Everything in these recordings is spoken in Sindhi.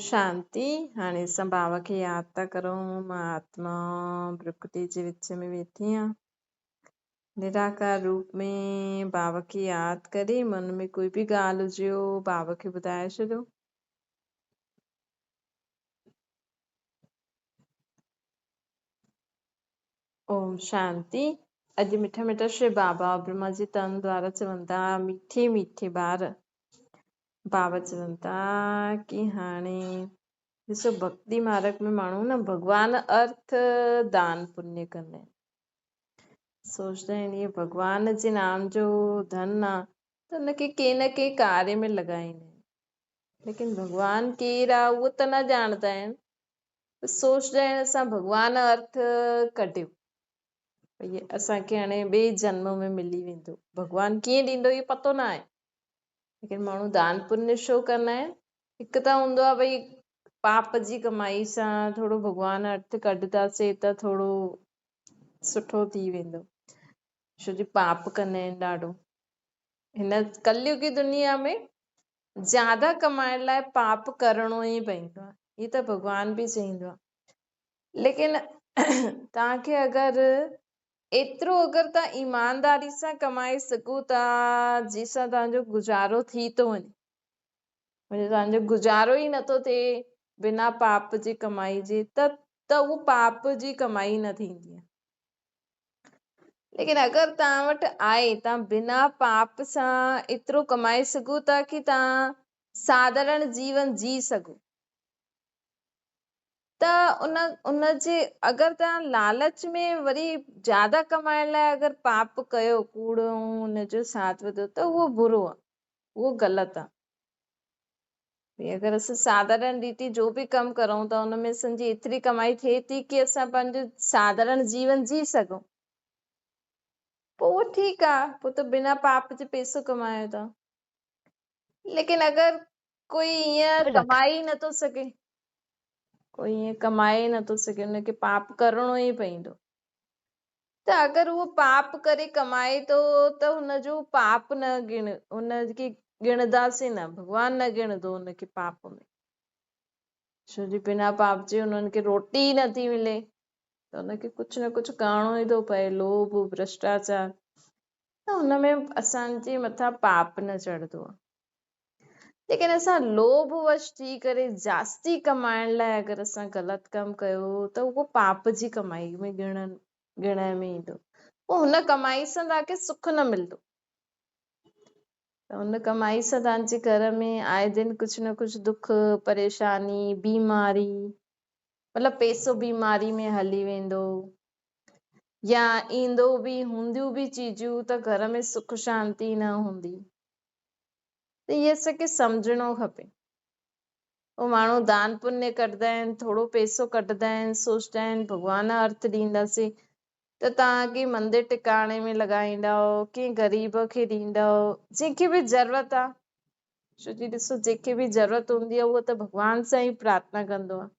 شانتي. هاڻي اسان بابا کي ياد ٿا ڪرون. مان آتما پرڪرتي جي وچ ۾ ويٺي آهيان. نراڪار روپ ۾ بابا کي ياد ڪري من ۾ ڪوئي به ڳالهه هجيو بابا کي ٻڌائي ڇڏيو. اوم شانتي. اڄ مٺا مٺا شري بابا برهما جي تن دوارا چون ٿا ميٺي ميٺي ٻار. بابا چون ٿا ڪي هاڻي ڏسو ڀڳتي مارگ ۾ ماڻهو نه ڀڳوان ارٿ دان پڃ ڪندا آهن. سوچدا آهن هي ڀڳوان جي نام جو ڌن آ ته ان کي ڪنهن نه ڪنهن ڪاري ۾ لڳائيندا آهن، ليڪن ڀڳوان ڪير آ اهو ته نه ڄاڻندا آهن. سوچدا آهن اسان ڀڳوان ارٿ ڪڍيو ڀئي اسان کي هاڻي ٻئي جنم ۾ ملي ويندو، ڀڳوان ڪيئن ڏيندو اهو پتو نه آهي. ليڪن ماڻهو دان پڃ ڇو ڪندا آهن؟ هڪ ته هوندو آهي ڀئي پاپ جي ڪمائي سان ٿورو ڀڳوان ارٿ ڪڍنداسين ته ٿورو سٺو ٿي ويندو، ڇو جو پاپ ڪندا آهن ڏاڍو. هن ڪليوگي دنيا ۾ زياده ڪمائڻ لاء پاپ ڪرڻو ئي پوندو آهي، هي ته ڀڳوان به چئيندو آهي. ليڪن توهان کي اگر ايترو اگر توهان ايمانداري سان ڪمائي سگهو ٿا جنهن سان توهان جو گذارو ٿي ٿو وڃي، مطلب توهان جو گذارو ئي نٿو ٿئي بنا پاپ جي ڪمائي جي، ته اهو پاپ جي ڪمائي نه ٿيندي آهي. ليڪن اگر توهان وٽ آهي، توهان بنا پاپ سان ايترو ڪمائي سگهو ٿا ڪي توهان ساڌارڻ جيون جي سگهو، ته ان جي اگر توهان لالچ ۾ وري زياده ڪمائڻ لاء اگر پاپ ڪيو، ڪوڙ ۽ ان جو ساٿ وڌو، ته اهو برو آهي، اهو غلط آهي. ڀئي اگر اسان ساڌارڻ ريتي جو به ڪم ڪرون ته ان ۾ اسان جي ايتري ڪمائي ٿئي ٿي ڪي اسان پنهنجو ساڌارڻ جيون جي سگهون، پوء اهو ٺيڪ آهي، پوء ته بنا پاپ جي پئسو ڪمايو ٿا. ليڪن اگر ڪوئي ائين ڪمائي ئي نٿو سگهي، ڪوئي ائين ڪمائي ئي نٿو سگهي، ان کي پاپ ڪرڻو ئي پوندو، ته اگر اهو پاپ ڪري ڪمائي ٿو ته هن جو پاپ نه ڳڻ، هن کي ڳڻنداسين نه، ڀڳوان نه ڳڻندو هن کي پاپ ۾، ڇو جو بنا پاپ جي انهن کي روٽي ئي نٿي ملي ته هن کي ڪجهه نه ڪجهه ڪرڻو ئي ٿو پئي، لوڀ ڀرشٽاچار، ته هن ۾ اسان جي مٿان پاپ نه چڙهندو آهي. ليڪن اسان لوڀ وش ٿي ڪري جاستي ڪمائڻ لاء اگر اسان غلط ڪم ڪيو ته اهو پاپ جي ڪمائي ۾ ڳڻڻ ۾ ايندو، پوء هن ڪمائي سان توهان کي سک نه ملندو، ته هن ڪمائي سان توهان جي گهر ۾ آئي دن ڪجهه نه ڪجهه دک، پريشاني، بيماري، مطلب پئسو بيماري ۾ هلي ويندو يا ايندو به هونديون به چيزون ته گهر ۾ سک شانتي نه هوندي. ته اهي اسان کي سمجهڻو کپي. پوء ماڻهو دان پڃ ڪڍندا آهن، ٿورو پئسو ڪڍندا آهن، سوچندا آهن ڀڳوان ارٿ ڏينداسين ته توهان ڪنهن مندر ٽڪاڻي ۾ لڳائيندؤ، ڪنهن غريب کي ڏيندؤ، جنهن کي به ضرورت آهي. ڇو جي ڏسو جنهن کي به ضرورت هوندي آهي اهو ته ڀڳوان سان ئي پرارٿنا ڪندو آهي.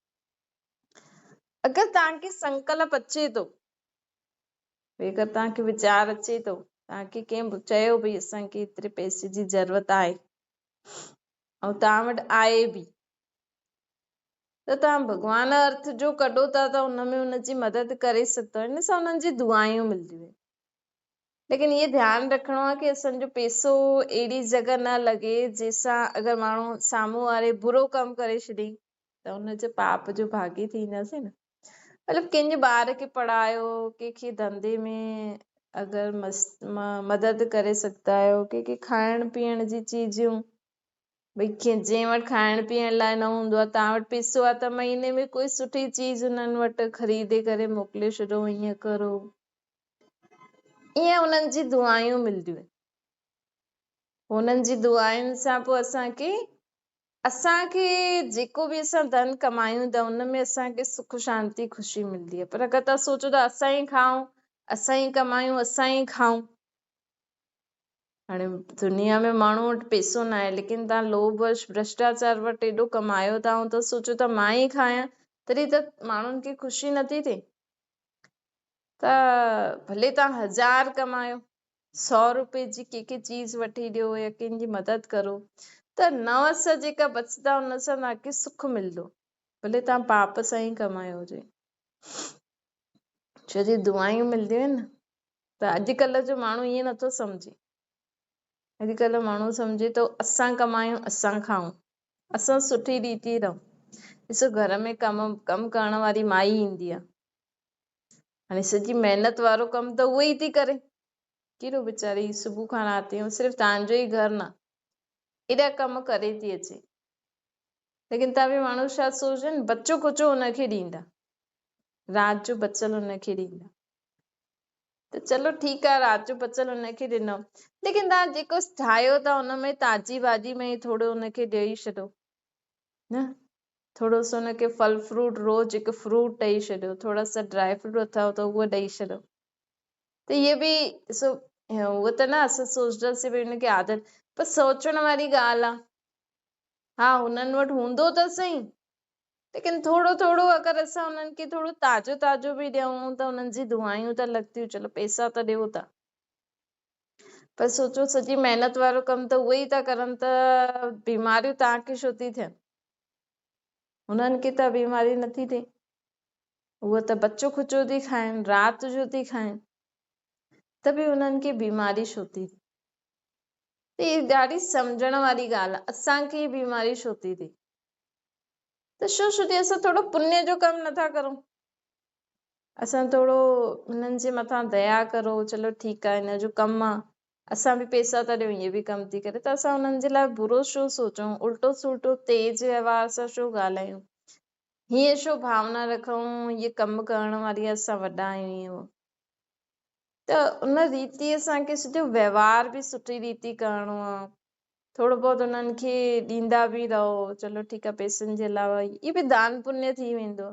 اگر توهان کي سنڪلپ اچي ٿو، ڀئي اگر توهان کي ويچار اچي ٿو، توهان کي ڪنهن به چيو ڀئي اسان کي ايتري پئسي جي ضرورت آهي ۽ توهان وٽ آهي به، ته توهان ڀڳوان ارٿ جو ڪڍو ٿا ته ان ۾ ان جي مدد ڪري سگهندو، ان سان انهن جي دعائون ملنديون آهن. ليڪن اهو ڌيان رکڻو آهي ڪي اسان جو پئسو اهڙي جڳهه نه لڳي جنهن سان اگر ماڻهو سامهون واري برو ڪم ڪري ڇڏي ته ان جي پاپ جو ڀاڳي ٿينداسين نه. مطلب ڪنهن جي ٻار کي پڙهايو، ڪنهن کي ڌنڌي ۾ اگر مدد ڪري سگهندا آهيو، ڪنهن کي کائڻ پيئڻ جي چيزون، ڀئي جنهن وٽ کائڻ پيئڻ لاء نه هوندو آهي، توهان وٽ پئسو آهي ته مهيني ۾ ڪوئي سٺي چيز انهن وٽ خريدي ڪري موڪلي ڇڏو، ائين ڪرو، ائين انهن جي دعائون ملنديون آهن. انهن جي دعائن سان پوء اسان کي جيڪو به اسان ڌن ڪمايون ٿا ان ۾ اسان کي سک شانتي خوشي ملندي آهي. پر اگر توهان سوچو ته اسان ئي کائون، اسان ئي ڪمايون، اسان ئي کائون، هاڻي دنيا ۾ ماڻهو وٽ پئسو نه آهي، ليڪن توهان لوڀ وش ڀرشٽاچار وٽ ايڏو ڪمايو ٿا ۽ توهان سوچو ٿا مان ئي کايان، تڏهن ته ماڻهن کي خوشي نٿي ٿئي. ته ڀلي توهان هزار ڪمايو، سؤ روپئي جي ڪنهن کي چيز وٺي ڏيو يا ڪنهن جي مدد ڪرو ته نو سان جيڪا بچندا ان سان توهان کي سک ملندو، ڀلي توهان پاپ سان ئي ڪمايو هجي. ڇو جي دعائون ملنديون آهن نه. ته اڄڪلهه جو ماڻهو ائين نٿو سمجهي. اڄڪلهه ماڻهو سمجهي ٿو اسان ڪمايون اسان کائون، اسان سٺي ريتي رهون. ڏسو گهر ۾ ڪم ڪرڻ واري مائي ايندي آهي، هاڻي سڄي محنت وارو ڪم ته اها ئي ٿي ڪري. ڪهڙو ويچاري صبح کان رات تائين صرف توهان جو ئي گهر نه ايڏا ڪم ڪري ٿي اچي، ليڪن تان به ماڻهو ڇا سوچن بچو کچو ان کي ڏيندا، رات جو بچل ان کي ڏيندا. ته چلو ٺيڪ آ رات جو بچل ان کي ڏنو، ليڪن تان جيڪو ٺاهيو ٿا ان ۾ تازي ڀاڄي ۾ ٿورو ان کي ڏيئي ڇڏو نه، ٿورو سو ان کي ڦل فروٽ روز هڪ فروٽ ڏئي ڇڏيو، ٿورا سا ڊرائي فروٽ اٿو ته اهو ڏئي ڇڏيو. ته اهي به ڏسو اهو ته نه اسان سوچنداسين ڀئي هن کي عادت، پر سوچڻ واري ڳالهه آ. ها هنن وٽ هوندو ته سهي، ليڪن ٿورو ٿورو اگر اسان انهن کي ٿورو تازو تازو به ڏيون ته انهن جي دعائون ته لڳتيون، چلو پيسا ته ڏيو ٿا، پر سوچو سڄي محنت وارو ڪم ته اهي ئي ٿا ڪرن ته بيماريون توهان کي ڇو ٿي ٿين؟ هنن کي ته بيماري نٿي ٿئي، اهي ته بچو کچو ٿي کائن، رات جو ٿي کائن، ته به انهن کي بيماري ڇو ٿي ٿئي؟ ته هي ڏاڍي سمجهڻ واري ڳالهه آهي، اسان کي هي بيماري ڇو ٿي ٿئي؟ ته ڇو ڇو ٿي اسان ٿورو پڃ جو ڪم نٿا ڪرون، اسان ٿورو هنن جي مٿان ديا ڪرو، چلو ٺيڪ آهي هن جو ڪم آهي، اسان به پيسا ٿا ڏيون هي به ڪم ٿي ڪري، ته اسان انهن جي لاء برو ڇو سوچون، الٽو سلٽو تيز ويوهار سان ڇو ڳالهايون، هيئن ڇو ڀاونا رکون، هيء ڪم ڪرڻ واري اسان وڏا آهيون هيئن هو. ته ان ريتي اسان کي سڄو ويوهار به سٺي ريتي ڪرڻو آ، ٿورو بهت انهن کي ڏيندا به رهو، چلو ٺيڪ آ پيسن جي علاوه هي به دان پڃ ٿي ويندو،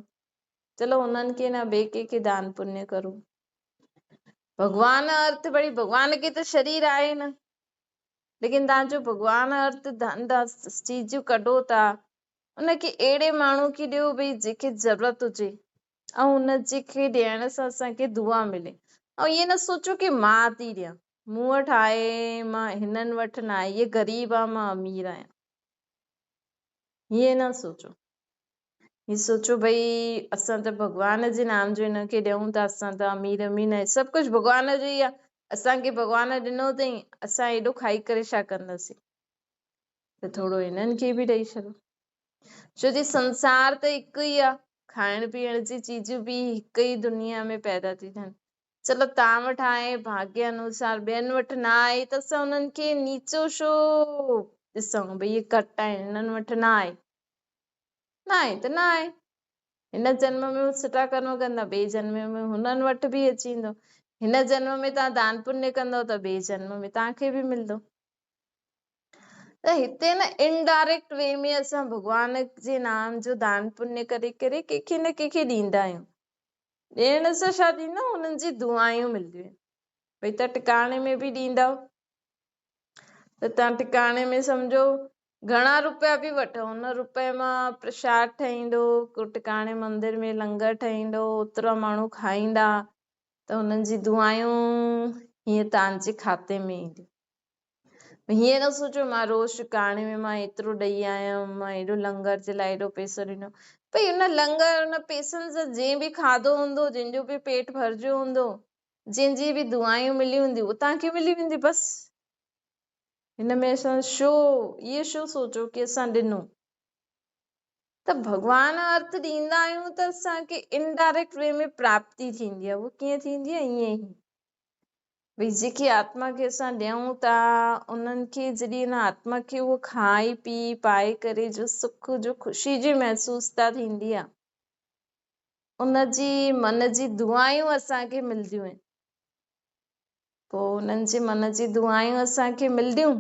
چلو انهن کي نه ٻئي ڪنهن کي دان پڃ ڪرو. ڀڳوان ارٿ ڀئي ڀڳوان کي ته شرير آهي نه، ليڪن تان جو ڀڳوان ارٿ ڌن چيزون ڪڍو ٿا ان کي اهڙي ماڻهو کي ڏيو ڀئي جنهن کي ضرورت هجي ۽ ان جي کي ڏيڻ سان اسان کي دعا ملي ۽ ائين نه سوچو ڪي مان ٿي ڏيان، مون وٽ آهي مان هنن وٽ نه آهي، هي غريب آ مان امير آهيان، ائين نه سوچو. هي سوچو ڀئي اسان ته ڀڳوان جي نام جو هن کي ڏيون ٿا، اسان ته امير امير نه آهيون، سڀ ڪجهه ڀڳوان جو ئي آ، اسان کي ڀڳوان ڏنو اٿئي، اسان ايڏو کائي ڪري ڇا ڪنداسين، ته ٿورو هنن کي به ڏئي ڇڏو. ڇو جي سنسار ته هڪ ئي آ، کائڻ پيئڻ جي چيزون به هڪ ئي دنيا ۾ پيدا ٿي ٿين. چلو توهان وٽ آهي ڀاڳيه انوسار، ٻين وٽ نه آهي ته اسان انهن کي نيچو ڇو ڏسون، ڀئي اهي گهٽ آهن هنن وٽ نه آهي. نه آهي ته نه آهي. هن جنم ۾ هو سٺا ڪرم ڪندا، ٻئي جنم ۾ هنن وٽ به اچي ويندو. هن جنم ۾ توهان دان پڃ ڪندؤ ته ٻئي جنم ۾ توهان کي به ملندو. ته هتي نه انڊائريڪٽ وي ۾ اسان ڀڳوان جي نام جو دان پڃ ڪري ڪري ڪنهن کي نه ڪنهن کي ڏيندا آهيون. ڏيڻ سان ڇا ٿيندو؟ انهن جي دعائون ملنديون آهن. ڀئي توهان ٽڪاڻي ۾ به ڏيندؤ ته توهان ٽڪاڻي ۾ سمجهو گهڻا روپيا به وٺو، ان روپئي مان پرشاد ٺهيندو، ٽڪاڻي مندر ۾ لنگر ٺهيندو، اوترا ماڻهو کائيندا ته انهن جي دعائون هيئن توهان جي کاتي ۾ اينديون. هيئن نه سوچو مان روز ٽڪاڻي ۾ مان ايترو ڏئي آيم، مان ايڏو لنگر جي لاء ايڏو پئسو ڏنو. ڀئي ان لنگر ان پئسن سان جنهن به کاڌو هوندو، جنهن جو به پيٽ ڀرجيو هوندو، جنهن جي به دعائون مليون هونديون، اهو توهان کي ملي وينديون بس. هن ۾ اسان ڇو اهو ڇو سوچو ڪي اسان ڏنو. ته ڀڳوان ارٿ ڏيندا آهيون ته اسان کي انڊائريڪٽ وي ۾ پراپتي ٿيندي آهي. اهو ڪيئن ٿيندي آهي؟ ائين ئي ڀئي جيڪي آتما کي اسان ڏيون ٿا انهن کي جڏهن ان آتما کي اهو کائي پي پائي ڪري جو سک جو خوشي جي محسوستا ٿيندي آهي ان جي من جي دعائون اسان کي ملنديون آهن. پوء انهن جي من جي دعائون اسان کي ملنديون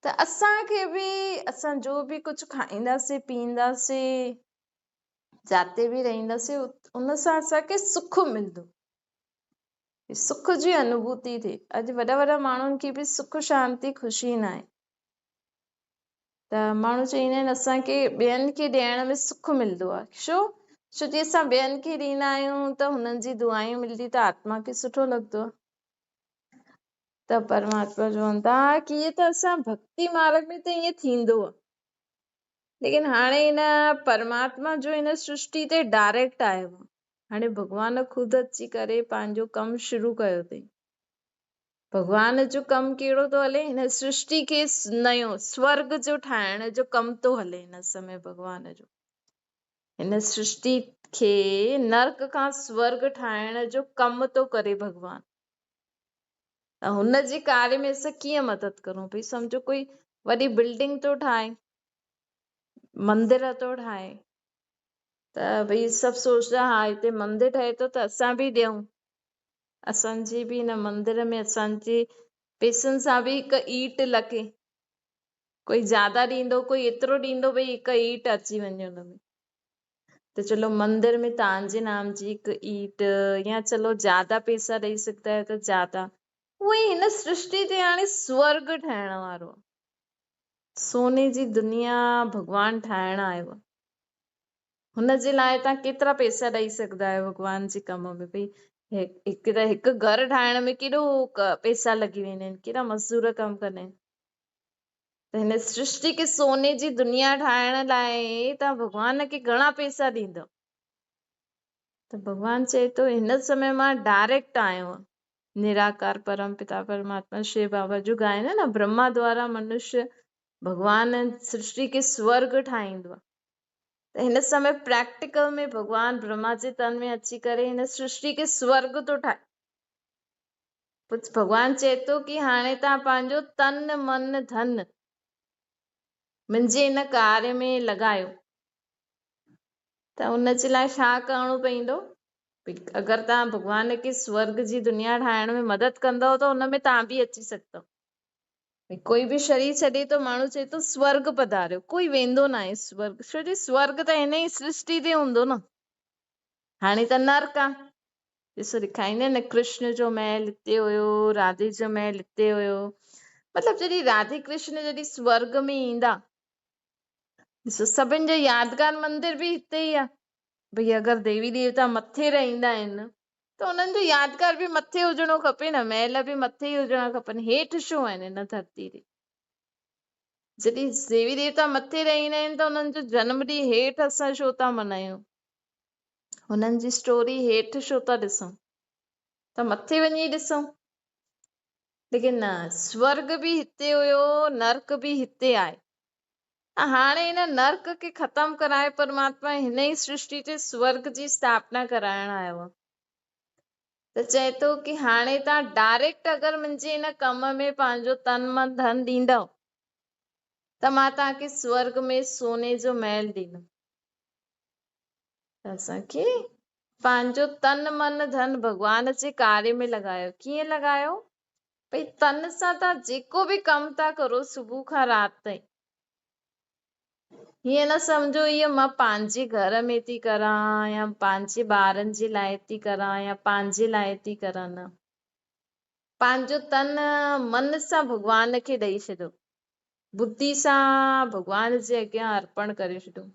ته اسان کي به اسان جو به ڪجهه کائينداسين پيئنداسين جاتي به رهنداسين ان سان اسان کي سک ملندو، سک جي انوڀوتي ٿئي. اڄ وڏا وڏا ماڻهن کي به سک شانتي خوشي ناهي ته ماڻهو چوندا آهن اسان کي ٻين کي ڏيڻ ۾ سک ملندو آهي. ڇو؟ ڇو جي اسان ٻين کي ڏيندا آهيون ته هنن جي دعائون ملندي ته آتما کي سٺو لڳندو آهي. ته پرماتما چون ٿا ڪي ائين ته اسان ڀڳتي مارگ ۾ ته ائين ٿيندو آهي. ليڪن هاڻي هن پرماتما جو هن سرشٽي تي ڊائريڪٽ آيو آهي. هاڻي ڀڳوان خود اچي ڪري پنهنجو ڪم شروع ڪيو اٿئي. ڀڳوان جو ڪم ڪهڙو ٿو هلي؟ هن سرشٽي کي نيو سورگ جو ٺاهڻ جو ڪم ٿو هلي هن سمي ڀڳوان جو. هن سرشٽي کي نرڪ کان سورگ ٺاهڻ جو ڪم ٿو ڪري ڀڳوان. ته هن جي ڪاري ۾ اسان ڪيئن مدد ڪرون؟ ڀئي سمجهو ڪوئي وڏي بلڊنگ ٿو ٺاهي، مندر ٿو ٺاهي ته ڀئي سڀ سوچدا ها هتي مندر ٺهي ٿو ته اسان به ڏيون، اسان جي به هن مندر ۾ اسان جي پئسن سان به هڪ ايٽ لڳي، ڪوئي زياده ڏيندو ڪوئي ايترو ڏيندو ڀئي هڪ ايٽ اچي وڃي ان ۾ ته چلو مندر ۾ توهان جي نام جي هڪ ايٽ يا چلو زياده پئسا ڏئي سگهندا آهيو ته زياده. اهو ئي هن سرشٽي تي هاڻي سورگ ٺاهڻ وارو آهي. سوني جي دنيا ڀڳوان ٺاهڻ آيو آهي. هن جي لاء توهان ڪيترا پئسا ڏئي سگهندا آهيو ڀڳوان جي ڪم ۾؟ ڀئي هڪ ته هڪ گهر ٺاهڻ ۾ ڪيڏو پئسا لڳي ويندا آهن، ڪيڏا مزدور ڪم ڪندا آهن. ته هن سرشٽي کي سوني جي دنيا ٺاهڻ لاء توهان ڀڳوان کي گهڻا پئسا ڏيندؤ؟ ته ڀڳوان چئي ٿو هن سمي مان ڊائريڪٽ آيو آهيان. نراڪار پرم پتا پرماتما شو بابا جو ڳائن نه برهما دوارا منشيه ڀڳوان سرشٽي کي سورگ ٺاهيندو آهي ته هن سمي پريڪٽيڪل ۾ ڀڳوان برهما جي تن ۾ اچي ڪري هن سرشٽي کي سورگ ٿو ٺاهي. پوء ڀڳوان چئي ٿو ڪي هاڻي توهان پنهنجو تن من ڌن منهنجي هن ڪاري ۾ لڳايو ته ان جي لاء ڇا ڪرڻو پوندو؟ اگر توهان ڀڳوان کي سورگ جي دنيا ٺاهڻ ۾ مدد ڪندؤ ته ان ۾ توهان به اچي سگهندؤ. ڪوئي به شرير ڇڏي ٿو ماڻهو چئي ٿو سورگ پڌاريو، ڪوئي ويندو ناهي سورگ، ڇو جو سورگ ته هن ئي سرشٽي تي هوندو نه، هاڻي ته نرڪ آ. ڏسو ڏيکاريندا آهن نه ڪرشن جو محل هتي هيو، راڌي جو محل هتي هيو، مطلب جڏهن راڌي ڪرشن جڏهن سورگ ۾ ايندا، ڏسو سڀن جو يادگار مندر به هتي ئي آ. ڀئي اگر ديوي ديوتا مٿي رهندا آهن ته انهن جو يادگار به مٿي هجڻو کپي نه، محل به مٿي ئي هجڻا کپن، هيٺ ڇو آهن هن ڌرتي تي؟ جڏهن ديوي ديوتا مٿي رهندا آهن ته انهن جو جنم ڏينهن هيٺ اسان ڇو ٿا ملهايون؟ هنن جي اسٽوري هيٺ ڇو ٿا ڏسون؟ ته مٿي وڃي ڏسون. ليڪن نه، سورگ به هتي هيو، نرڪ به هتي آهي. ۽ هاڻي هن نرڪ کي ختم ڪرائي پرماتما هن ئي سرشٽي تي سورگ جي اسٿاپنا ڪرائڻ آيو آهي ته چئي ٿو ڪي هاڻي توهان ڊائريڪٽ اگر منهنجي هن ڪم ۾ پنهنجو تن من ڌن ڏيندؤ ته مان توهان کي سورگ ۾ سوني جو محل ڏيندم. ته اسان کي پنهنجو تن من ڌن ڀڳوان جي ڪاري ۾ لڳايو. ڪيئن لڳايو؟ ڀئي تن سان توهان جيڪو به ڪم ٿا ڪرو صبح کان رات تائين هيئن نه سمجهو اهو مان پنهنجي گهر ۾ ٿي ڪران يا پنهنجي ٻارن جي لاء ٿي ڪران يا پنهنجي لاء ٿي ڪران نه پنهنجو تن من سان ڀڳوان کي ڏئي ڇڏيو ٻڌي سان ڀڳوان جي اڳيان ارپڻ ڪري ڇڏيو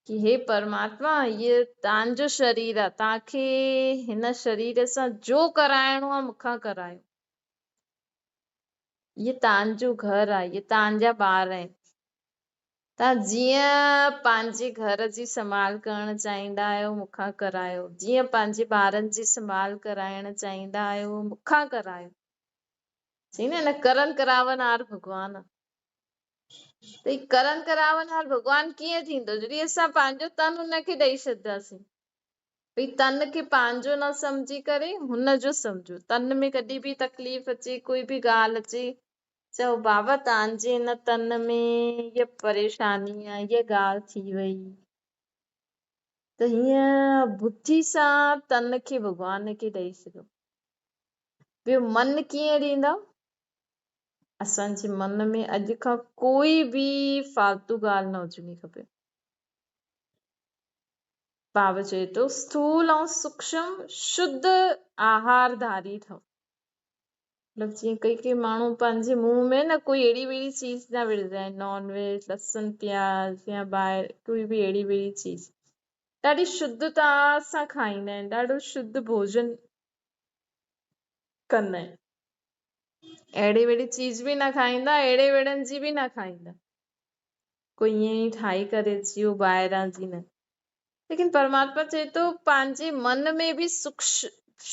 ڪي هي پرماتما هيء توهان جو شرير آ، توهان کي هن شرير سان جو ڪرائڻو آ مون کان ڪرايو. هيء توهان جو گهر آ، هيء توهان جا ٻار آهن. توهان جيئن پنهنجي گهر جي سنڀال ڪرڻ چاهيندا آهيو مون کان ڪرايو، جيئن پنهنجي ٻارن جي سنڀال ڪرائڻ چاهيندا آهيو مون کان ڪرايو. چئيندا آهن نه ڪرن ڪراونهار ڀڳوان آ. ته هي ڪرن ڪراونهار ڀڳوان ڪيئن ٿيندو جڏهن اسان پنهنجو تن هن کي ڏئي ڇڏنداسين. ڀئي تن کي پنهنجو نه سمجهي ڪري هن جو سمجهو. تن ۾ ڪڏهن به تڪليف اچي ڪوئي به ڳالهه اچي چئو بابا توهان جي هن تن ۾ هيء پريشاني آ هيء ڳالهه ٿي وئي ته هيئن ٻڌي سان تن کي ڀڳوان کي ڏئي ڇڏيو. ٻيو من ڪيئن ڏيندؤ؟ اسان جي من ۾ اڄ کان ڪوئي به فالتو ڳالهه نه هجڻي کپي. بابا چئي ٿو، اسٿول ۽ سوڪشم شڌ آهار ڌاري ٺهو. مطلب جيئن ڪئي ڪئي ماڻهو پنهنجي منهن ۾ نه ڪوئي اهڙي وهڙي چيز نه وجهندا آهن، نان ويج، لسن پياز يا ٻاهر ڪوئي به اهڙي وهڙي چيز ڏاڍي شڌتا سان کائيندا آهن، ڏاڍو شڌ ڀوڄن ڪندا آهن. اهڙي وهڙي چيز به نه کائيندا، اهڙي وهڙن جي به نه کائيندا. ڪوئي ائين ئي ٺاهي ڪري اچي ويو ٻاهران جي نه. ليڪن پرماتما چئي ٿو پنهنجي من ۾ به سک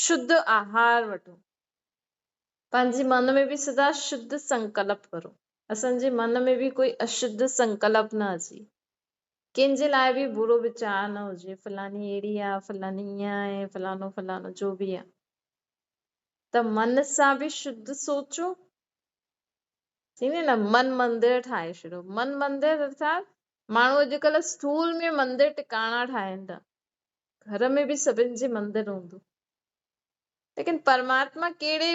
شڌ آهار وٺو. پنهنجي من ۾ به سدا شڌ سنڪلپ ڪرو. اسان جي من ۾ به ڪوئي اشڌ سنڪلپ نه اچي. ڪنهن جي لاء به برو ويچار نه هجي، فلاني اهڙي آ، فلاني ائين آهي، فلانو فلانو جو به آ. ته من سان به شڌ سوچو. ٿيندي نه من مندر ٺاهي ڇڏيو. من مندر ارٿات ماڻهو اڄڪلهه اسٿول ۾ مندر ٽڪاڻا ٺاهين ٿا. گهر ۾ به سڀن جي مندر هوندو. ليڪن پرماتما ڪهڙي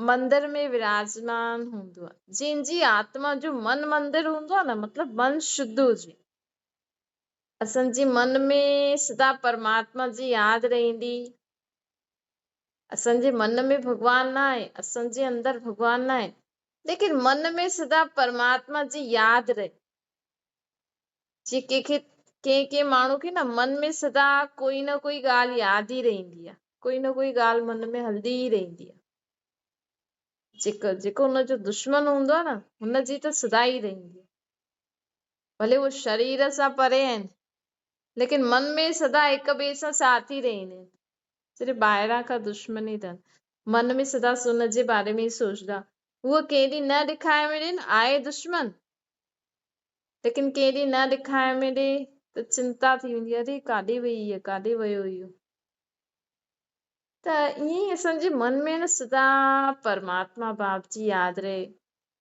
مندر ۾ وراجمان هوندو آهي؟ جنهن جي آتما جو من مندر هوندو آهي نه، مطلب من شڌ هجي. اسان جي من ۾ سدا پرماتما جي ياد رهندي. اسان جي من ۾ ڀڳوان نه آهي، اسان جي اندر ڀڳوان نه آهي، ليڪن من ۾ سدا پرماتما جي ياد رهي. جي ڪنهن کي ڪنهن ڪنهن ماڻهو کي نه من ۾ سدا ڪوئي نه ڪوئي ڳالهه ياد ئي رهندي آهي، ڪوئي نه ڪوئي ڳالهه من ۾ هلندي ئي رهندي آهي. جيڪو جيڪو هن جو دشمن هوندو آهي نه هن جي ته سدا ئي رهندي آهي. ڀلي هو شرير سان پري آهن ليڪن من ۾ سدا هڪ ٻئي سان ساٿ ئي رهندا آهن. صرف ٻاهران کان دشمني اٿن. من ۾ سدا ان جي باري ۾ ئي سوچدا. هوء ڪنهن ڏينهن نه ڏکائي ۾ ڏين، آهي دشمن. ليڪن ڪنهن ڏينهن نه ڏکائي ۾ ڏي ته چنتا ٿي ويندي، اري ڪاڏي وئي هيء، ڪاڏي ويو اهو. ته ائين ئي اسان جي من ۾ نه سدا پرماتما باپ جي ياد رهي،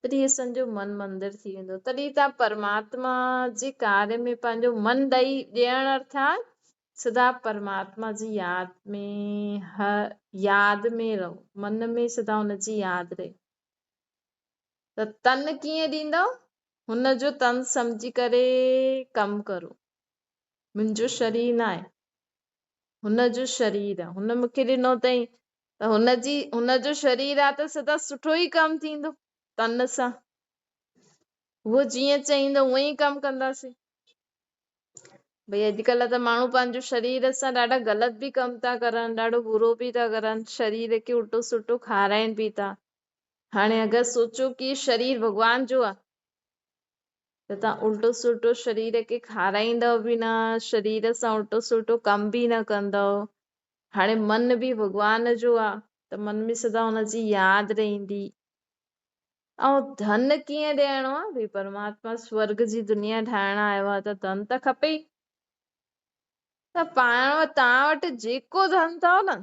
تڏهن اسان جو من مندر ٿي ويندو. تڏهن توهان پرماتما جي ڪاريه ۾ پنهنجو من ڏئي ڏيڻ ارٿات سدا پرماتما جي ياد ۾ ياد ۾ رهو، من ۾ سدا ان جي ياد رهي. ته تن ڪيئن ڏيندؤ؟ هن جو تن سمجهي ڪري ڪم ڪرو. منهنجو شرير ناهي، هن جو شرير آهي. هن مون کي ڏنو اٿئي ته هن جي هن جو شرير آهي ته سدا سٺو ئي ڪم ٿيندو تن سان. هو جيئن چئيندو اونئن ئي ڪم ڪنداسين. ڀئي اڄڪلهه ته ماڻهو پنهنجو شرير سان ڏاڍا غلط به ڪم ٿا ڪرن، ڏاڍو برو به ٿا ڪرن، شرير کي الٽو سلٽو کارائين به ٿا. هاڻي اگر سوچو ڪي شرير ڀڳوان جو آ ته تان الٽو سلٽو شرير کي کارائيندؤ به نه، شرير سان الٽو سلٽو ڪم به نه ڪندؤ. هاڻي من به ڀڳوان جو آ ته من ۾ سدا ان جي ياد رهندي. ۽ ڌن ڪيئن ڏيڻو آ؟ ڀئي پرماتما سورڳ جي دنيا ٺاهڻ آيو آ ته ڌن ته کپي ئي. ته پاڻ توهان وٽ جيڪو ڌن اٿو نه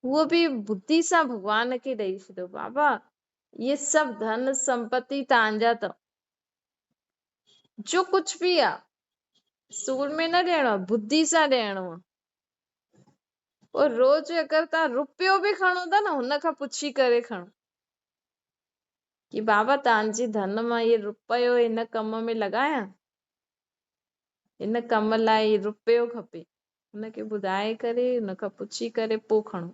اهو به ٻڌي سان ڀڳوان کي ڏئي ڇڏيو، بابا اهي سڀ ڌن سمپتي توهان جا اٿو، جو ڪجهه به آ سور ۾ نه ڏيڻو آ، ٻڌي سان ڏيڻو آ. پوء روز اگر توهان روپيو به کڻو ٿا نه هن کان پڇي ڪري کڻو ڪي بابا توهان جي ڌن مان اهي روپيو هن ڪم ۾ لڳايان، هن ڪم لاء هي روپيو کپي. هن کي ٻڌائي ڪري هن کان پڇي ڪري پوء کڻو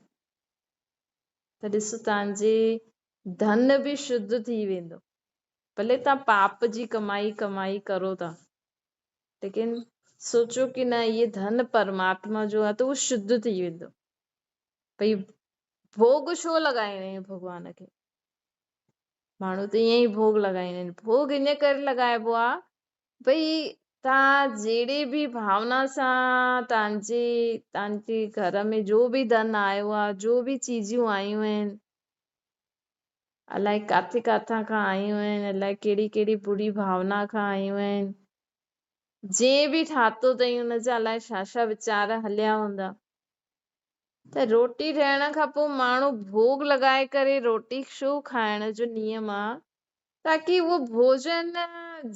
ته ڏسو توهان جي ڌن به شڌ ٿي ويندو. ڀلي توهان پاپ جي ڪمائي ڪمائي ڪرو ٿا ليڪن سوچو ڪي نه هي ڌن پرماتما جو آهي ته اهو شڌ ٿي ويندو. ڀئي ڀوڳ ڇو لڳائڻا آهن ڀڳوان کي؟ ماڻهو ته ائين ئي ڀوڳ لڳائيندا آهن. ڀوڳ ان ڪري لڳائبو آهي ڀئي توهان جهڙي به ڀاونا سان توهان جي گهر ۾ جو به ڌن آيو آهي، جو به چيزيون آيون آهن، الائي ڪاٿي ڪاٿان کان آيون آهن، الائي ڪهڙي ڪهڙي بري ڀاونا کان آيون آهن، جنهن به ٺاتو اٿئي ان جا الائي ڇا ڇا ويچار هليا هوندا. ته روٽي ٺهڻ کان پوء ماڻهو ڀوڳ لڳائي ڪري روٽي ڇو کائڻ جو نيم آ تاڪي اهو ڀوڄن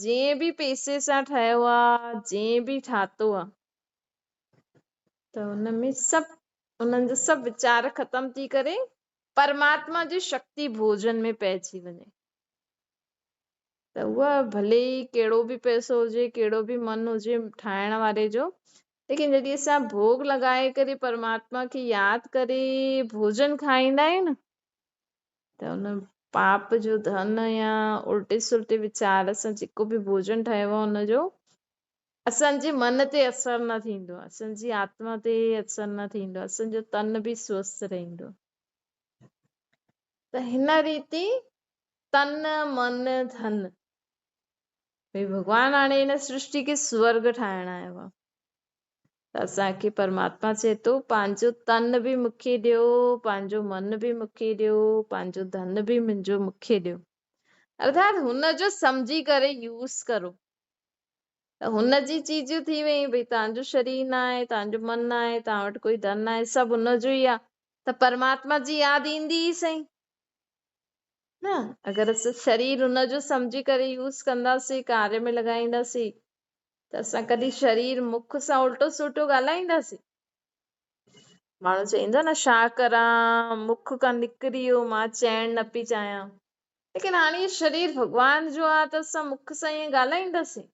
جنهن به پئسي سان ٺهيو آ جنهن به ٺاتو آ ته ان ۾ سڀ انهن جا سڀ ويچار ختم ٿي ڪري پرماتما جي شڪتي ڀوڄن ۾ پئجي وڃي ته اها ڀلي ئي ڪهڙو به پئسو هجي ڪهڙو به من هجي ٺاهڻ واري جو ليڪن جڏهن اسان ڀوڳ لڳائي ڪري پرماتما کي ياد ڪري ڀوڄن کائيندا آهيون نه ته ان پاپ جو ڌن يا الٽي سلٽي ويچار سان جيڪو به ڀوڄن ٺهيو آهي ان جو اسان جي من تي اثر نه ٿيندو آهي، اسان جي آتما تي اثر نه ٿيندو آهي، اسان جو تن به سوسٿ رهندو آهي. ته هن ريتي تن من ڌن ڀئي ڀڳوان هاڻي هن سرشٽي کي سورڳ ٺاهڻ آيو آهي. ته اسان کي پرماتما چئي ٿو پنهنجو تن به مون کي ڏيو، پنهنجو من به مون کي ڏيو، پنهنجو ڌن به منهنجو مون کي ڏيو. ارٿات هن جو سمجهي ڪري يوز ڪرو. ته هن جي چيزون ٿي ويون، ڀئي توهان جو شرير نه آهي، توهان جو من نه آهي، توهان وٽ ڪوئي ڌن نه آهي، سڀ هن جو ئي آهي، ته پرماتما جي ياد ايندي ئي سهي نه. اگر اسان شرير هن جو سمجهي ڪري يوز ڪنداسين، ڪاريه ۾ لڳائينداسين، ته اسان ڪڏهن شرير مک سان الٽو سلٽو ڳالهائينداسين؟ ماڻهو چئيندو نه ڇا ڪران مک کان نڪري ويو، مان چئڻ نه پئي چاهيان. ليڪن هاڻي هي شرير ڀڳوان جو آهي ته اسان مک سان ائين ڳالهائينداسين؟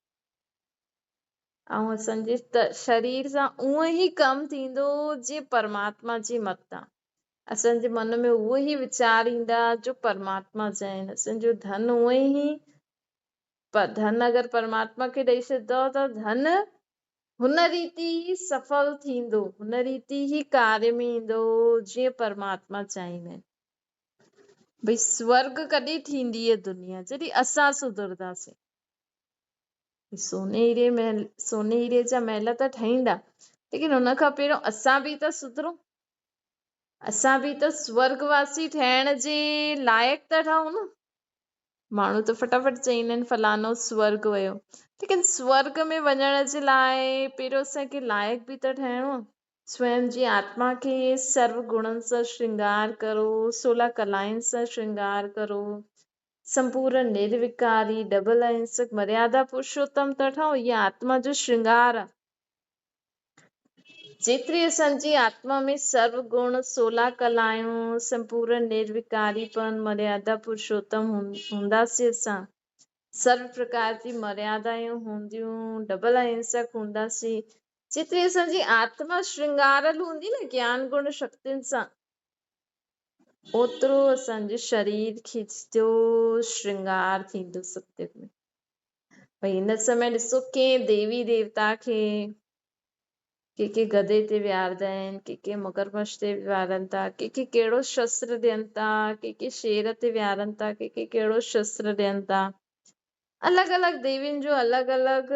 ۽ اسان جي شرير سان اونئن ئي ڪم ٿيندو جيئن پرماتما جي مت آ. اسان جي من ۾ اهو ئي ويچار ايندا جو پرماتما جا آهن. اسان جو ڌن اونئن ئي ڌن اگر پرماتما کي ڏئي ڇڏندؤ ته ڌن هن ريتي ئي سڦل ٿيندو، هن ريتي ئي ڪاريه ۾ ايندو جيئن پرماتما چاهيندا آهن. ڀئي سورڳ ڪڏهن ٿيندي هيء دنيا؟ جڏهن اسان سڌرنداسين. سوني هيري محل، سوني هيري جا محل ته ٺهيندا، ليڪن ان کان پهريون اسان به ته سڌرون، اسان به ته سورڳ واسي ٺهڻ جي لائق ته ٺهون نه. ماڻهو ته فٽافٽ چئيندا آهن فلاڻو سورڳ ويو، ليڪن سورڳ ۾ وڃڻ جي لاء پهريون اسان کي لائق به ته ٺهڻو آهي. سوئم جي آتما کي سرو گڻن سان شرنگار ڪرو، سولا ڪلائن سان شرنگار ڪرو، سمپورن نروڪاري، ڊبل اهنسڪ، مريادا پرشوتم ته ٺهو، هيء آتما جو شرنگار آهي. جيتري اسان جي آتما ۾ سرو گڻ، سولا ڪلائون، سمپورن نروڪاري پن، مريادا پرشوتم هونداسين، اسان سرو پرڪار جي مريادايون هونديون، ڊبل اهنسڪ هونداسين، جيتري اسان جي آتما شرنگاريل هوندي نه گيان گڻ شڪتين سان، اوترو اسان جي شرير کي جو شرنگار ٿيندو ستيگ ۾. ڀئي هن سمي ڏسو ڪنهن ديوي ديوتا کي ڪي ڪي گدي تي ويهاردا آهن، ڪي ڪي مگرمڇ تي ويهارن ٿا، ڪي ڪي ڪهڙو شستر ڏين ٿا، ڪي ڪي شير تي ويهارن ٿا، ڪي ڪي ڪهڙو شستر ڏين ٿا. الڳ الڳ ديوين جو الڳ الڳ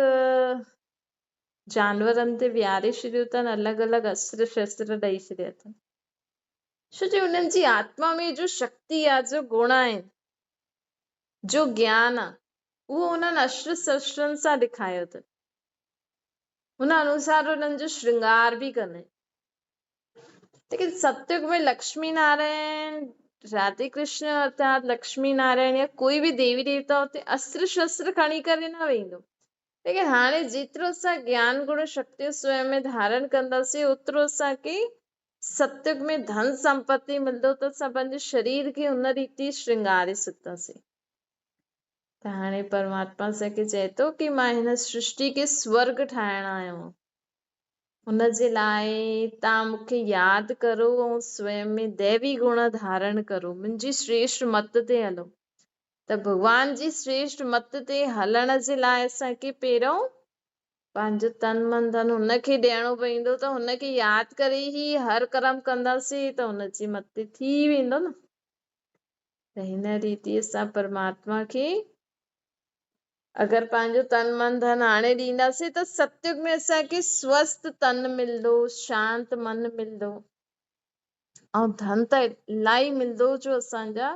جانورن تي ويهاري ڇڏيو اٿن، الڳ الڳ استر شستر ڏئي ڇڏيا اٿن. ڇو جو انهن جي آتما ۾ جو شڪتي آ، جو گڻ آهن، جو گيان آ، اهو انهن اشتر شسترن سان ڏيکايو اٿن. ان انوسار انهن جو شرنگار به ڪندا آهن. ليڪن ستيگ ۾ لڪشمي نارائڻ، راڌي ڪرشن ارٿات لڪشمي نارائڻ يا ڪوئي به ديوي ديوتا اتي استر شستر کڻي ڪري نه ويندو. ليڪن هاڻي جيترو اسان گيان گڻ شڪتيون سوئم ۾ ڌارڻ ڪنداسين اوترو اسان کي ستيگ ۾ ڌن سمپتي ملندو ته اسان پنهنجي شرير کي ان ريتي شرنگاري سگهنداسين. ته هاڻي پرماتما اسان کي چئي ٿو ڪي مان هن سرشٽي کي سورڳ ٺاهڻ آيو آهيان، ان جي لاء توهان مون کي ياد ڪرو ۽ سوئم ۾ ديوي گڻ ڌارڻ ڪرو، منهنجي شريشٽ مت تي هلو. ته ڀڳوان جي شريشٽ مت تي هلڻ جي لاء اسان کي پهريون پنهنجو تن من ڌن هن کي ڏيڻو پوندو ته هن کي ياد ڪري ئي هر ڪرم ڪنداسين ته هن جي مت تي ٿي ويندو نه. ته هن ريتي اسان پرماتما کي اگر پنهنجو تن من ڌن آڻي ڏينداسين ته ستيگ ۾ اسان کي سوسٿ تن ملندو، شانت من ملندو ۽ ڌن ته الاهي ملندو جو اسان جا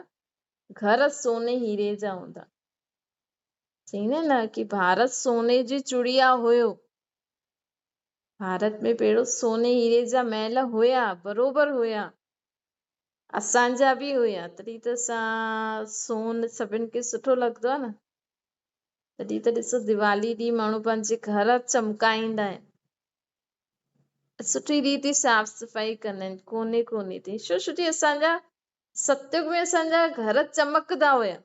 گهر سوني هيري جا هوندا. چئيندا نه ڪي ڀارت سوني جي چڙيا هيو. ڀارت ۾ پهريون سوني هيري جا محل هيا، بروبر هيا. اسان جا به هيا، تڏهن ته اسان سون سڀن کي سٺو لڳندو آهي نه. تڏهن ته ڏسو ديوالي ڏينهن ماڻهو پنهنجي گهر چمڪائيندا آهن، سٺي ريتي صاف صفائي ڪندا آهن ڪوني ڪوني تي. ڇو ڇو اسان جا ستيگ ۾ اسان جا گهر چمڪندا هيا.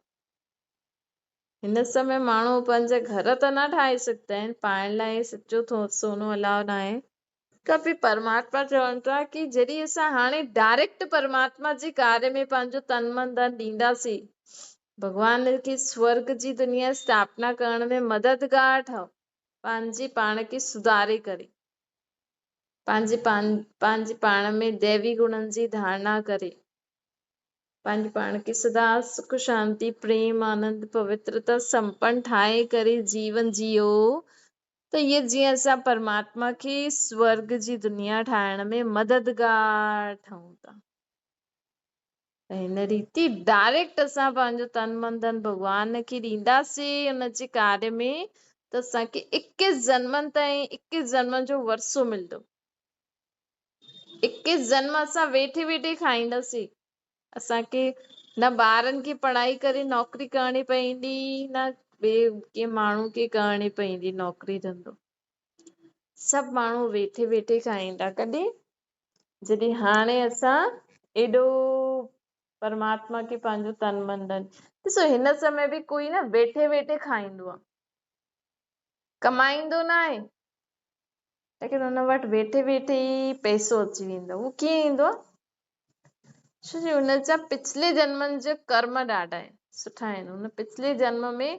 هن سمي ماڻهو پنهنجا گهر ته نه ٺاهي سگهندا آهن، پائڻ لاء سچو سونو الاء ناهي. ته به پرماتما چون ٿا ڪي جڏهن اسان هاڻي ڊائريڪٽ پرماتما جي ڪاري ۾ پنهنجو تن من ڌن ڏينداسين، ڀڳوان کي سورڳ جي دنيا اسٿاپنا ڪرڻ ۾ مددگار ٺهو، پنهنجي پاڻ کي سڌاري ڪري، پنهنجي پاڻ ۾ ديوي گڻن جي ڌارڻا ڪري. پنهنجي پاڻ کي سدا سک، شانتي، پريم، آنند، پوترتا سمپن ٺاهي ڪري جيون جيئو ته اهي جيئن اسان پرماتما کي سورڳ جي دنيا ٺاهڻ ۾ مددگار ٺهون ٿا. ته هن ريتي ڊائريڪٽ اسان پنهنجو تن من ڌن ڀڳوان کي ڏينداسين ان جي ڪاري ۾ ته اسان کي اڪيس جنمن تائين اڪيس جنمن جو ورثو ملندو. اڪيس جنم اسان ويٺي ويٺي کائينداسين. اسان کي نه ٻارن کي پڙهائي ڪري نوڪري ڪرڻي پوندي نه ٻئي ڪنهن ماڻهو کي ڪرڻي پوندي نوڪري ڌنڌو. سڀ ماڻهو ويٺي ويٺي کائيندا. ڪڏهن؟ جڏهن هاڻي اسان ايڏو پرماتما کي پنهنجو تن من ڌن ڏسو هن سمي به ڪوئي نه ويٺي ويٺي کائيندو آهي، ڪمائيندو نه آهي، ليڪن ان وٽ ويٺي ويٺي ئي پئسو اچي ويندو. اهو ڪيئن ايندو آهي؟ ڇو جو ان جا پڇلي جنمن جا ڪرم ڏاڍا آهن، سٺا آهن. ان پڇلي جنم ۾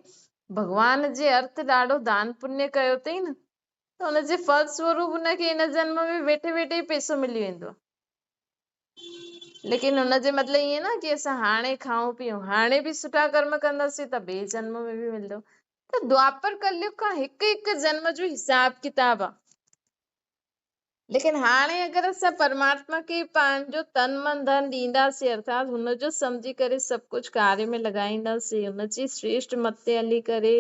ڀڳوان جي ارٿ ڏاڍو دان پڃ ڪيو اٿئي نه، ته ان جي ڦل سوروپ ان کي ان جنم ۾ ويٺي ويٺي ئي پئسو ملي ويندو آهي. ليڪن ان جي مطلب ائين نه ڪي اسان هاڻي کائون پيئون، هاڻي به سٺا ڪرم ڪنداسين ته ٻئي جنم ۾ به ملندو. ته دوآپر ڪليگ کان هڪ هڪ جنم جو حساب ڪتاب آهي. ليڪن هاڻي اگر اسان پرماتما کي پنهنجو تن من ڌن ڏينداسين ارٿات هن جو سمجهي ڪري سڀ ڪجهه ڪاري ۾ لڳائينداسين، هن جي شريشٽ مت تي هلي ڪري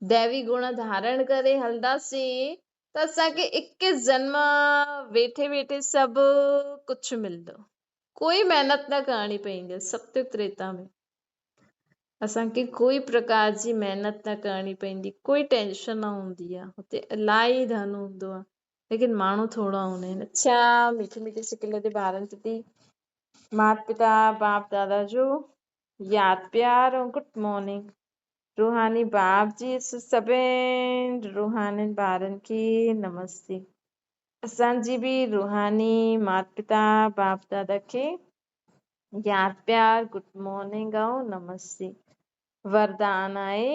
ديوي گڻ ڌارڻ ڪري هلنداسين ته اسان کي اڪيس جنم ويٺي ويٺي سڀ ڪجهه ملندو. ڪوئي محنت نه ڪرڻي پوندي ستيگ تريتا ۾. اسان کي ڪوئي پرڪار جي محنت نه ڪرڻي پوندي، ڪوئي ٽينشن نه هوندي آهي، هتي الاهي ڌن هوندو آهي ليڪن ماڻهو ٿورا هوندا آهن. اڇا ميٺي ميٺي سڪيلي تي ٻارن پرتي مات پتا باپ دادا جو ياد پيار ۽ گڊ مارننگ. روحاني باپ جي سڀني روحانين ٻارن کي نمستي. اسان جي به روحاني مات پتا باپ دادا کي ياد پيار گڊ مارننگ ۽ نمستي. وردان آهي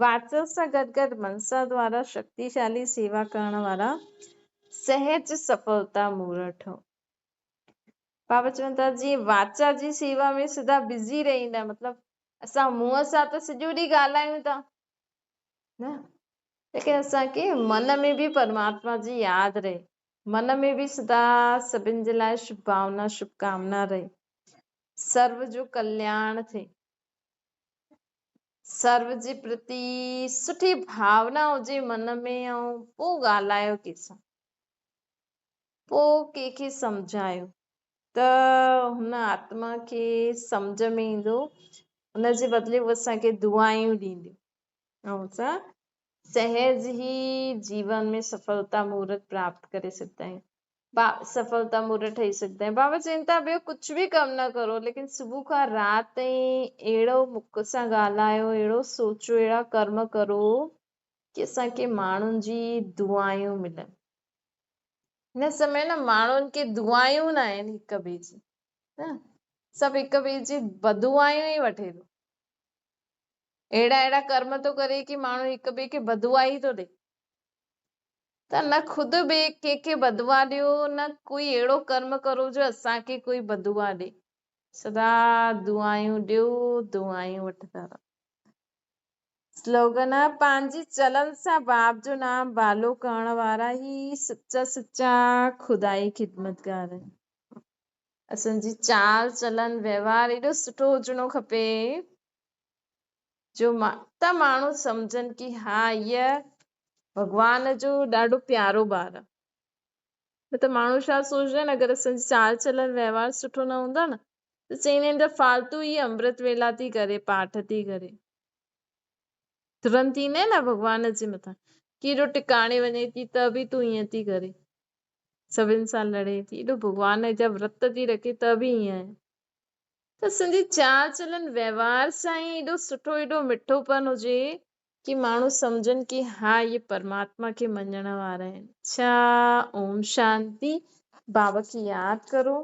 واچا سان گڏ گڏ منسا دوارا شڪتيشالي سيوا ڪرڻ وارا سهج سڦلتا مورت ٺهو. بابا چون ٿا جيئن واچا جي سيوا ۾ سدا بزي رهندا، مطلب اسان منهن سان ته سڄو ڏينهن ڳالهايون ٿا نه، ليڪن اسان کي من ۾ به پرماتما جي ياد رهي، من ۾ به سدا سڀن جي لاء شڀ ڀاونا شڀ ڪامنا رهي، سرو جو ڪلياڻ ٿئي، سرو جي پرتي سٺي ڀاونا هجي من ۾ ۽ پوء ڳالهايو ڪنهن سان، پوء ڪنهن کي سمجهايو ته هن آتما کي سمجهه ۾ ايندو، ان جي بدلي هو اسان کي دعائون ڏينديون ۽ اسان سهج ئي جيون ۾ سڦلتا مورت پراپت ڪري سگهندا آهيون، سڦلتا مورت ٺهي سگهندا آهيون. بابا چون ٿا ٻيو ڪجهه به ڪم نه ڪرو ليڪن صبح کان رات تائين اهڙو مک سان ڳالهايو، اهڙو سوچو، اهڙا ڪرم ڪرو ڪي اسان کي ماڻهن جي دعائون ملن. هن سمي نه ماڻهن کي دعائون نه آهن هڪ ٻئي جي، نه سڀ هڪ ٻئي جي بدعائون ئي وٺي ٿو. اهڙا اهڙا ڪرم ٿو ڪري ڪي ماڻهو هڪ ٻئي کي بدعا ئي ٿو ڏي. ته نه خود ٻئي ڪنهن کي بدعا ڏيو نه ڪوئي اهڙو ڪرم ڪرو جو اسان کي ڪوئي بدعا ڏي. سدا دعائون ڏيو دعائون وٺندا رهو. سلوگن، پنهنجي چلن سان باپ جو نام بالو ڪرڻ وارا ئي سچا سچا خدائي خدمتگار آهن. اسان جي چال چلن وهنوار ايڏو سٺو هجڻو کپي جو ته ماڻهو سمجهن ڪي ها هيء ڀڳوان جو ڏاڍو پيارو ٻار آهي. نه ته ماڻهو ڇا سوچندا آهن اگر اسان جي چال چلن وهنوار سٺو نه هوندو آهي نه ته چئيندا آهن ته فالتو هيء امرت ويلا ٿي ڪري پاٺ ٿي ڪري. ترنت ايندا آهن نه ڀڳوان جي مٿان ڪي ايڏو ٽڪاڻي وڃي ٿي ته به تون ائين ٿي ڪرين. سڀن سان لڙي ٿي، ايڏو ڀڳوان جا ورت ٿي رکي ته به ائين آهي. ته اسان جي چال چلن وهنوار سان ئي ايڏو سٺو ايڏو مٺو پن هجي ڪي ماڻهو سمجهن ڪي ها اهي پرماتما کي مڃڻ وارا آهن. اڇا اوم شانتي. بابا کي ياد ڪرو.